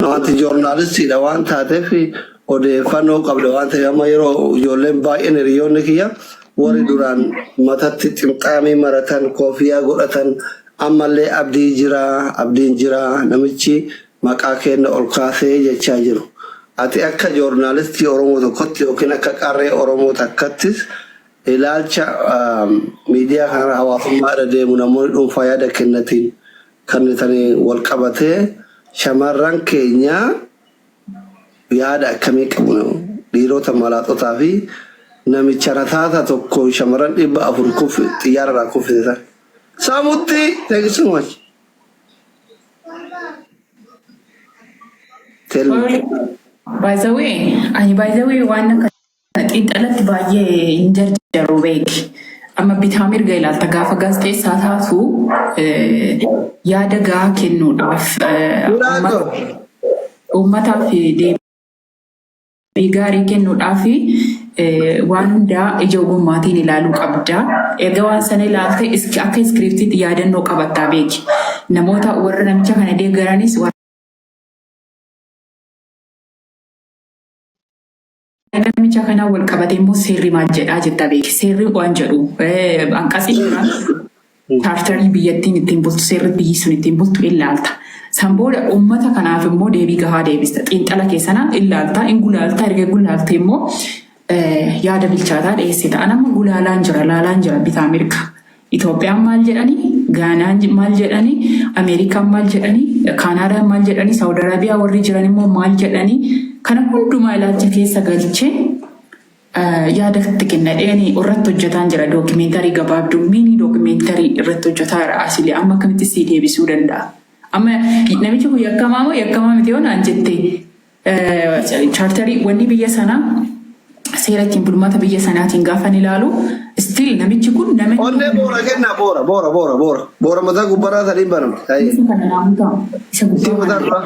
Ati joornaalistiidha waan taateef, odeeffannoo qabda waan ta'eef, amma yeroo ijoolleen baay'een, hiriyoonni kiyya warri duraan matatti ximxaamii maratan, koofiyaa godhatan, ammallee abdii jira, abdiin jira, namichi maqaa keenya ol kaasee jechaa jiru. Ati akka joornaalistii Oromoo tokkotti yookiin akka qarree Oromoo takkattis ilaalcha miidiyaa kanarra hawaasummaa irra deemu, namoonni dhuunfaa yaada kennatiin kennitanii wal qabatee, shamarran keenya yaada akkamii qabu dhiirota malaaxotaa fi namicha rasaasa tokko shamarran 400 kufi xiyyaara irraa kuffise san? Saamutti, thank you so much. Tell me. By the way, ani by the way waan akka xiinxalatti baay'ee hin jarjaru, beeki. Amma bitaa mirga ilaalta gaafa gaazexeessaa taatu, yaada gahaa kennuudhaaf Miraako. uummataaf deebii gaarii kennuudhaaf waan hundaa ija ogummaatiin ilaaluu qabda. Erga waan sana ilaalte akka iskiriptiitti yaadannoo qabattaa, beeki. Namoota warra namicha kana deeggaranis, namicha kana wal qabatee immoo seerri maal jedhaa jetta, beeki. Seerri waan jedhu hanqasii jira. Chaartarii biyyattiin ittiin bultu, seerri biyyi sun ittiin bultu ilaalta. San booda uummata kanaaf immoo deebii gahaa deebista. Xiinxala keessana ilaalta, in gulaalta, erga gulaalte immoo yaada bilchaataa dhiyeessita. An amma gulaalaan jira, laalaan jira bitaa mirga. Itoophiyaan maal jedhanii, Gaanaan maal jedhanii, Ameerikaan maal jedhanii, Kaanaadaan maal jedhanii, Saawud Arabiyaa warri jiran immoo maal jedhanii, kana hundumaa ilaalcha keessa galchee yaada itti kennadheeni irratti hojjetaan jira. Dookimeentarii gabaabduu, mini dookimeentarii irratti hojjetaa jira. Asilee amma akkamitti sii deebisuu danda'a? Amma namichi kun yakkamaa moo yakkamaa miti yoo naan jette, chaartarii wanni biyya sanaa, seera ittiin bulmaata biyya sanaatiin gaafan ilaalu, still namichi kun nama Onnee boora kennaa, boora boora boora boora boora mataa gubbaraa sadiin banama. Isa kana naamuta isa Siin gubbaa mataa kana dura.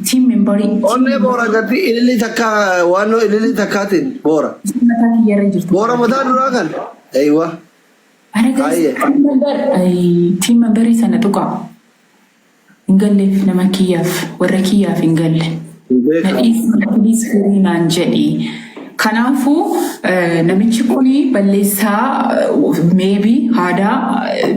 Team memberii. Onnee boora gatti ililii takka, waannoo ililii takkaatiin boora. Mataa kiyyarra jirtu. Boora mataa duraa kan. Eeywa. Ana Baay'ee. Team memberii sana tuqa. Hin galleef, nama kiyyaaf, warra kiyyaaf hin galle. Beekamu. Nadhiis firii naan jedhi. Kanaafuu namichi kun balleessaa maybe aadaa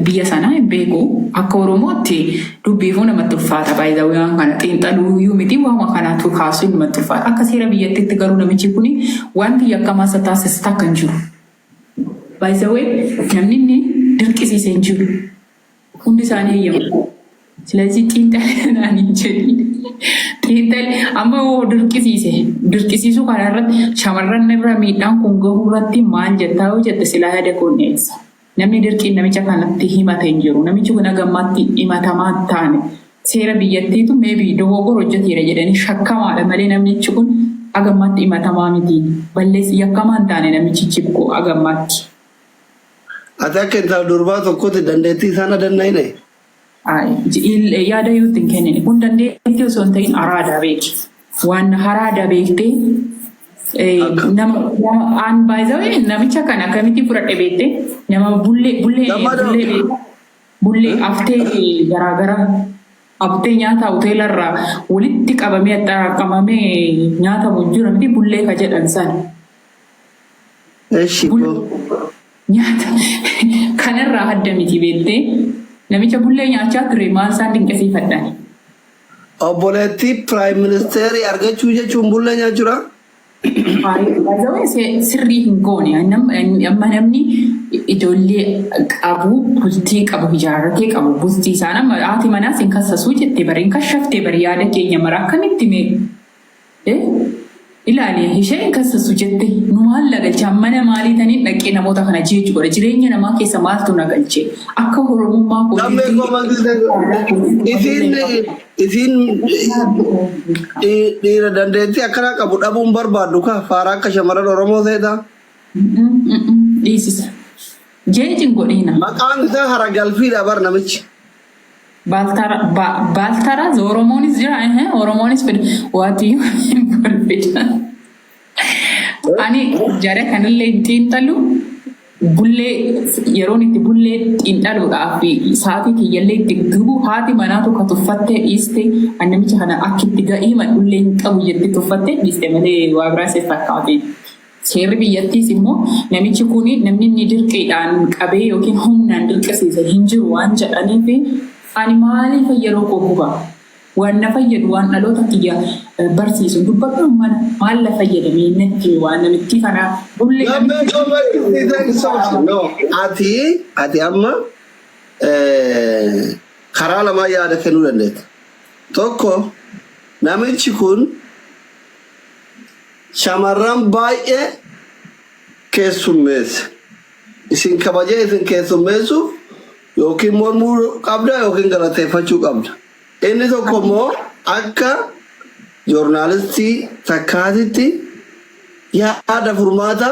biyya sanaa hin beeku. Akka Oromootti dubbiifuu namatti ulfaata. Baay'ee waan kana xiinxaluu iyyuu miti, waama kanaatu kaasuu namatti ulfaata. Akka seera biyyattiitti garuu namichi kun wanti yakkamaa isa taasisu takka hin jiru. By the way, namni inni dirqisiise hin jiru. Hundi isaanii eeyyamu. ስለዚህ xiinxalli naan hin jedhin. Xiinxalli amma yoo dirqisiise, dirqisiisuu kana irratti, shamarran irra miidhaan kun gahuu irratti maal jettaa yoo jette, silaa yaada koon dhiyeessa. Namni dirqiin namicha kanatti himate hin jiru. Namichi kun haga ammaatti himatamaa hin taane. Seera biyyattiitu maybe dogoggora hojjeteera jedhanii shakkamaadha malee namichi kun haga ammaatti himatamaa miti. Balleessi yakkamaa hin taane namichi jibbu haga ammaatti. Ati akka intala durbaa tokkotti dandeettii isaan adannayine. Yaada yoo ittiin kennine kun dandeettii osoo hin ta'in araada, beeki. Waan haraada beektee nama nama aan baay'ee namicha kana akkamitti fudhadhe beektee, nama bullee bullee Gammadoo. Bullee bullee haftee garaagaraa, haftee nyaata hoteelarraa walitti qabamee axxaraaqamamee nyaatamu jira miti, bullee ka jedhan sana. Eshi Bullee nyaata kanarraa adda miti beektee, namicha bullee nyaachaa ture maal isaan dinqisiifadhan. Obboleettii prime ministerii argachuu jechuun bullee nyaachuudha. Baay'ee sirrii hin goone. Amma namni ijoollee qabu, bultii qabu, ijaarratee qabu, bultii isaan amma haati manaas hin kassasuu jette bari, hin kashaftee bari, yaada keenya mara akkamitti mee ilaali, isheen hin kassasu jette, nu maal nagalcha? Mana maalii taniin dhaqee namoota kana jeechu godha? Jireenya namaa keessa maaltu nagalche? Akka Oromummaa Lammii koo isiin isiin dhiira dandeettii akkanaa qabu dhabuun barbaaddu ka faara akka shamarran Oromoo seetaa. Dhiisisa. Jeejin godhiina. Maqaan isaa haragalfiidha bar namichi. Baaltara Oromoonis jira, Oromoonis fida. Waatiyyuu hin fida. Ani jara kanallee hin xiinxalu. Bullee yeroon itti bullee xiinxaluudhaaf sa'aatii kiyyallee itti gubu, haati manaa tokko tuffattee dhiiste, an namicha kana akka itti ga'ii madhullee hin qabu jettee tuffattee dhiiste malee waa biraa sitti fakkaate. Seerri biyyattiis immoo namichi kun namni inni dirqiidhaan qabee yookiin humnaan dirqisiise hin jiru waan jedhaniif, ani maaliif yeroo koo guba? Waan na fayyadu, waan dhaloota kiyya barsiisu dubbadhu. Mana maal na fayyadamee natti waan namitti kana bullee. No, ati amma karaa lamaan yaada kennuu dandeetta. Tokko, namichi kun shamarran baay'ee keessummeesse. Isin kabajee isin keessummeessuuf yookiin mormuu qabda yookiin galateeffachuu qabda. Inni tokko immoo akka joornaalistii takkaatitti yaada furmaata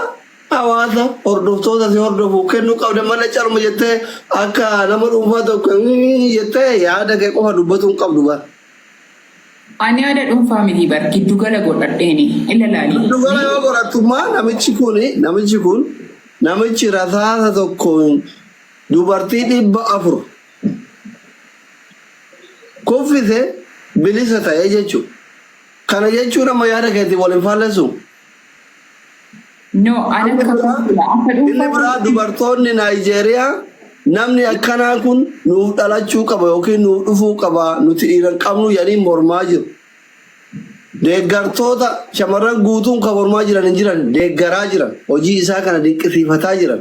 hawaasa hordoftoota si hordofu kennuu qabda malee calma jettee akka nama dhuunfaa tokko jettee yaada kee qofa dubbatuu hin qabdu bara. Ani yaada dhuunfaa miti bar, giddugala godhadheeni illa laali. Giddugala yoo godhattummaa, namichi kun namichi rasaasa tokkoon dubartii 400 kuffise bilisa ta'ee jechuudha. Kana jechuun amma yaada keetiin wal hin faallessu. No, ani akka Inni biraa dhuunfaatti dubartoonni Naayijeeriyaa namni akkanaa kun nuuf dhalachuu qaba yookiin nuuf dhufuu qaba, nuti dhiira hin qabnu jedhanii mormaa jiru. Deeggartoota shamarran guutuun kan mormaa jiran hin jiran, deeggaraa jiran, hojii isaa kana dinqisiifataa jiran.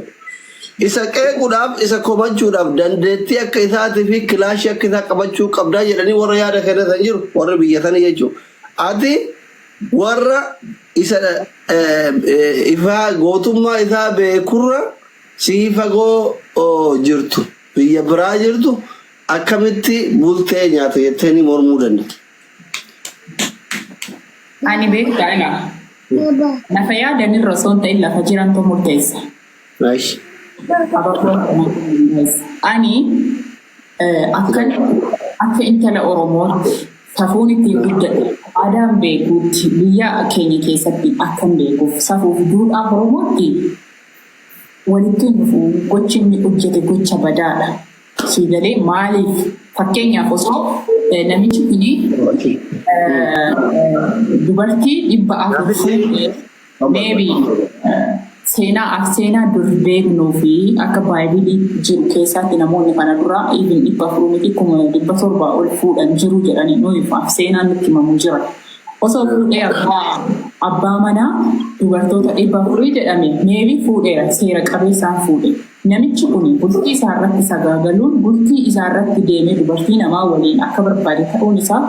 Isa qeequudhaaf, isa komachuudhaaf dandeettii akka isaatii fi kilaashii akka isaa qabachuu qabdaa jedhanii warra yaada kennatan jiru, warra biyya sanii jechuudha. Ati warra isa ifaa gootummaa isaa beekurra sii fagoo jirtu, biyya biraa jirtu, akkamitti bultee nyaata jettee ni mormuu danda'a. Ani beektaa ilaa. Lafa yaadanirra osoo hin ta'in lafa jirantu murteessa. Nice. Ani akka intala Oromootti safuun ittiin guddadhe, aadaan beekuutti, biyya keenya keessatti akkan beekuuf safuuf duudhaa Oromootti walitti dhufu gochi inni hojjete gocha badaadha. Siigalee maaliif, fakkeenyaaf osoo namichi kuni dubartii 400 fuudhee, maybe seenaa af seenaa dur beeknuu fi akka baaybilii jiru keessatti namoonni kana dura even 400 miti, 700,000 ol fuudhan jiru jedhanii nuyi af seenaan nutti himamu jira. Osoo fuudhee abbaa manaa dubartoota 400 jedhame, maybe fuudheera, seera qabeessaan fuudhe. Namichi kun bultii isaa irratti sagaagaluun, bultii isaa irratti deemee dubartii namaa waliin akka barbaade ta'uun isaa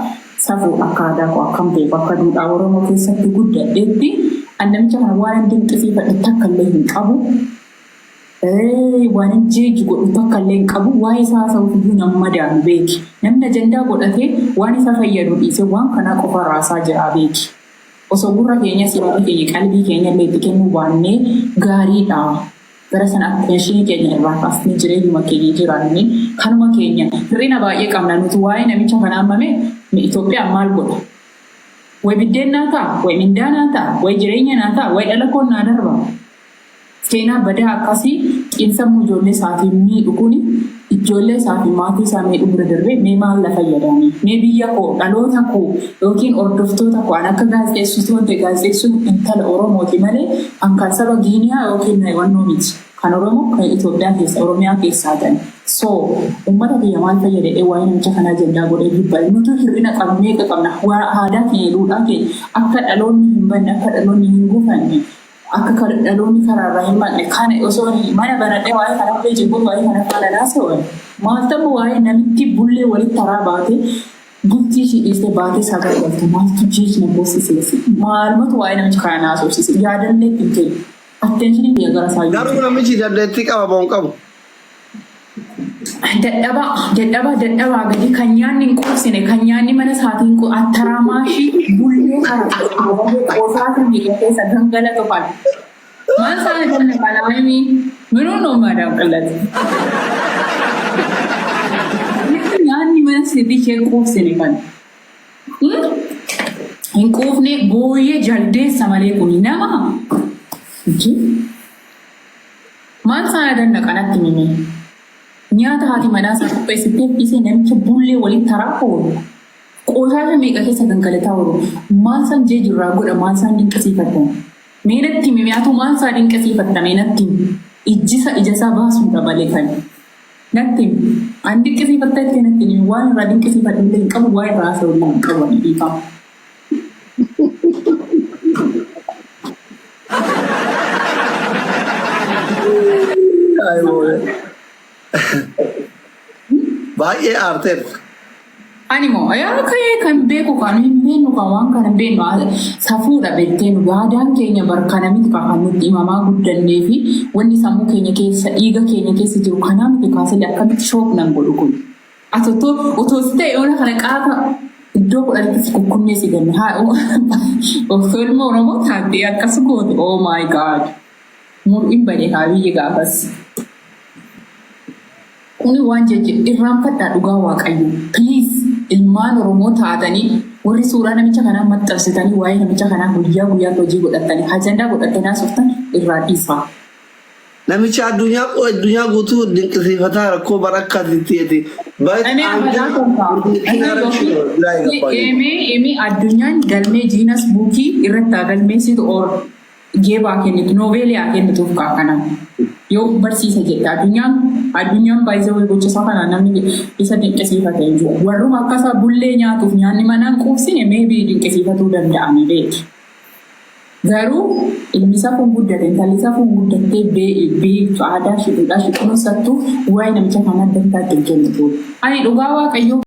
safuu akka aadaa koo akkam beeku, akka duudhaa Oromoo keessatti guddadheetti an namicha kana waan hin dinqisiifadhe takka illee hin qabu. Waan hin jeeju godhu takka illee hin qabu. Waa'ee isaa haasa'uuf iyyuu nama madaalu beeki. Namni ajandaa godhatee waan isa fayyadu dhiisee waan kanaa qofa raasaa jira beeki. Osoo gurra keenya, yaada keenya, qalbii keenya illee itti kennuu baannee gaariidha. Gara sana attention keenya irraa kaasnee jireenyuma keenya jiraanne, kanuma keenya hir'ina baay'ee qabna nuti. Waa'ee namicha kanaa ammame Itoophiyaan maal godha? Way biddeen naa ta'a, way mindaa naa ta'a, way jireenya naa ta'a, way dhala koon naa darba. Seenaa badaa akkasii xiinsammuu ijoollee isaatiin miidhu kuni ijoollee isaa fi maatii isaa miidhuu bira darbee mee maal la fayyadame? Mee biyya koo, dhaloota koo yookiin hordoftoota koo, an akka gaazexeessituu ta'e, gaazexeessuun intala Oromooti malee an kan saba Giiniyaa yookiin wannoo miti. Kan Oromoo, kan Itoophiyaa keessa, Oromiyaa keessaa ta'e. So uummata kiyya maal fayyadee waa'ee namicha kanaa ajandaa godhee dubbate? Nuti hir'ina qabnu meeqa qabna? Aadaa keenya, duudhaa keenya akka dhaloonni hin banne, akka dhaloonni hin gufanne, akka dhaloonni karaarraa hin maqne kana osoo mana banadhee waa'ee kana illee jibbuun waa'ee kana faana naasa'u maal ta'u? Waa'ee namitti bullee walitti taraa baate, bultii ishii dhiistee baatee sagagaltu maaltu jeechna boosisiisi? Maalumatu waa'ee namicha kana naasofsiise? Yaadallee ittiin kennu attention biyya gara isaa. Garuu namichi dandeettii qaba moo hin qabu? Dadhabaa, dadhabaa, dadhabaa gadi kan nyaanni hin quubsine, kan nyaanni mana isaatiin attaraa maashii bullee kana qoosaatu miidha keessa gangalatu kana. Maal isaa janna kanaami minuu noo maadaam qillati. Nyaanni mana sirrii ishee quubsine kana. Hin quufne, booyyee jaldeessa malee kun nama. Maal isaa na dandaqa natti himi mee? Nyaata haati manaa isaa qopheessiteef dhiisee namicha bullee walitti taraa oolu. Qooshaasha meeqa keessa gangalataa oolu. Maal isaan jeeju irraa godha, maal isaan dinqisiifadha? Mee natti himi mee, atuu maal isaa dinqisiifatta, mee natti himi? Ijjisa ija isaa baasuudha malee kan. Natti himi. An dinqisiifatta jettee natti himi. Waan irraa dinqisiifadhu illee hin qabu, waan irraa haasa'u illee hin qabu ani, dhiifama. Baay'ee aarteerta. Ani moo yaa ka'ee kan beeku kan hin beeknu kan waan kana hin beeknu, safuudha beektee, nu aadaan keenya bar kana miti kan nutti himamaa guddannee fi wanni sammuu keenya keessa, dhiiga keenya keessa jiru kanaa miti. Kaasee akkamitti shock nan godhu kun? Ati otoo si ta'e ona kana qaata iddoo 10tti si kukkunnee si ganne. Haa, osoo ilma Oromoo taatee akkas goote, oh my God, mur'iin bade haa biyyi gaafas. Kuni waan jeche irraanfadhaa dhugaa Waaqayyo. Please, ilmaan Oromoo taatanii warri suuraa namicha kanaa maxxansitanii waa'ee namicha kanaa guyyaa guyyaatti hojii godhattanii, ajandaa godhattanii haasoftan irraa dhiisaa. Namicha addunyaa guutuu dinqisiifataa rakkoo bara akkasitti. Eemee addunyaan galmee Guinness Bookii irratti haa galmeessitu or geebaa kennitu, noobeelii haa kennituuf kaa kana. Yoo barsiisa jette addunyaan baay'ee gocha isaa kana namni isa dinqisiifate hin jiru. Warruma akkasaa bullee nyaatuuf nyaanni manaan quubsine maybe dinqisiifatuu danda'anii beeki. Garuu ilmi isaa kun guddate, intalli isaa kun guddattee beektu, aadaa ishee, duudhaa ishee kunuunsattu, waa'ee namicha kanaa dantaa itti hin kennitu. Ani dhugaa Waaqayyoo.